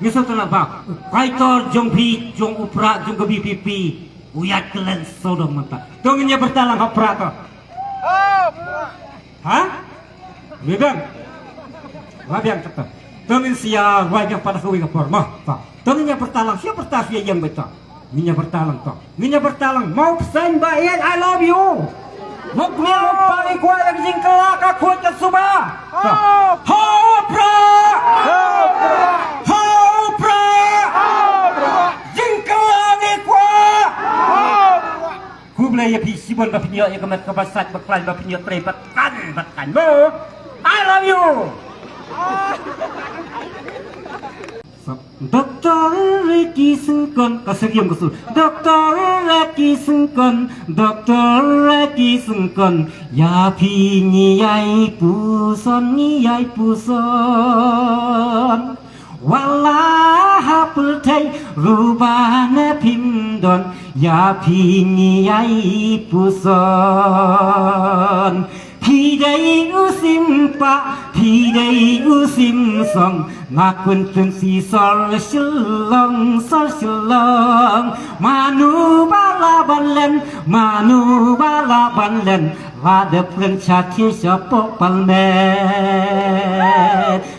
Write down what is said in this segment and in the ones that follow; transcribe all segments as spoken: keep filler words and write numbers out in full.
Ki sa tang ba u kaitor jong phi, jong u Prah, jong ka V P P, u ïaid kyllen sawdong mynta. To ngin ïa pyrta lang ha Prah to. Ha? Ngi biang. Nga biang kata. To ngin sa ïa rwai biang pat ha kawei ka por mo. To. To ngin ïa pyrta lang, sa ïa pyrta, sa ïa ïeng beit to. Ngin ïa pyrta lang to. Ngin ïa pyrta lang. Mo pyrshang ba ïa I love you. Mo kmie mo kpa ngi kwah ïa ka jingkylla ka khuid ka suba. To. Ho Prah! Ho Prah! Jingkylla ngi kwah! Khublei ïa phi shibun ba phin ïoh ïa ka met kaba sait ba khlaiñ ba phin ïoh trei bad kan bad kan mo. I love you. Doktor Ricky Sengkon, ka seriam ka sur. Doktor Ricky Sengkon, Doktor Ricky Sengkon, ïa phi ngi ïai puson, ngi ïai puson. Wala ha pyrthei ruh ba ne phim don, ïa phi ngi ïai puson. Phi dei u sim pah, phi dei u sim song, na Constituency sor Shillong, sor Shillong. Mano ba lah ban len, mano ba lah ban len, la dep kren sha thie sha poh Parliament.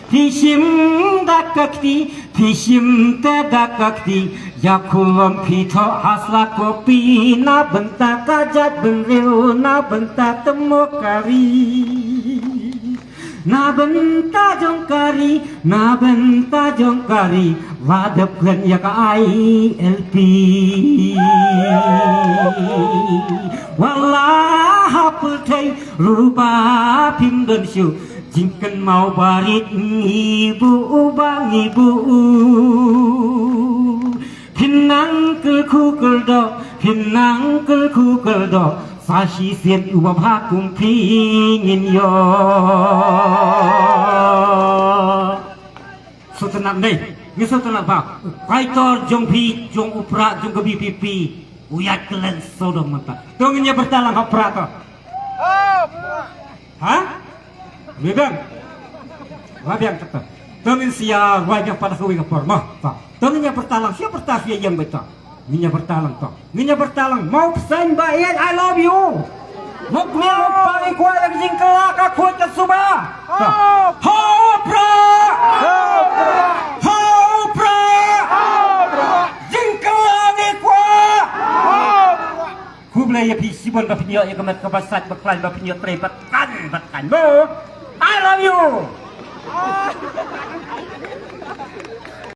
Phi shim da ka kti, phi shim te da ka kti, ïa khulom phi thoh ha sla kopi, na bynta ka jaitbynriew, na bynta democracy. Na bynta jong ka ri, na bynta jong ka ri, la dep kren ïa ka I L P. Wala ha pyrthei ruh ba phim don shuh, jingkynmaw barit ngi buh ba ngi buh. Phin nang kyrkhu kyrdoh, phin nang kyrkhu kyrdoh, sa shisien uba bha kum phi ngin ïoh. Sngewtynnat dei, ngi sngewtynnat ba u kaitor jong phi, jong u Prah, jong ka V P P, u ïaid kyllen sawdong mynta. To ngin ïa pyrta lang ha Prah to. Ha? Ngi biang. Nga biang kata. To ngin sa ïa rwai biang pat ha kawei ka por mo. To. To ngin ïa pyrta lang, sa ïa pyrta, sa ïa ïeng beit to. Ngin ïa pyrta lang to. Ngin ïa pyrta lang. Mo pyrshang ba ïa I love you. Mo kmie mo kpa ngi kwah ïa ka jingkylla ka khuid ka suba. To. Ho Prah! Ho Prah! Jingkylla ngi kwah! Khublei ïa phi shibun ba phin ïoh ïa ka met kaba sait ba khlaiñ ba phin ïoh trei bad kan bad kan mo. I love you.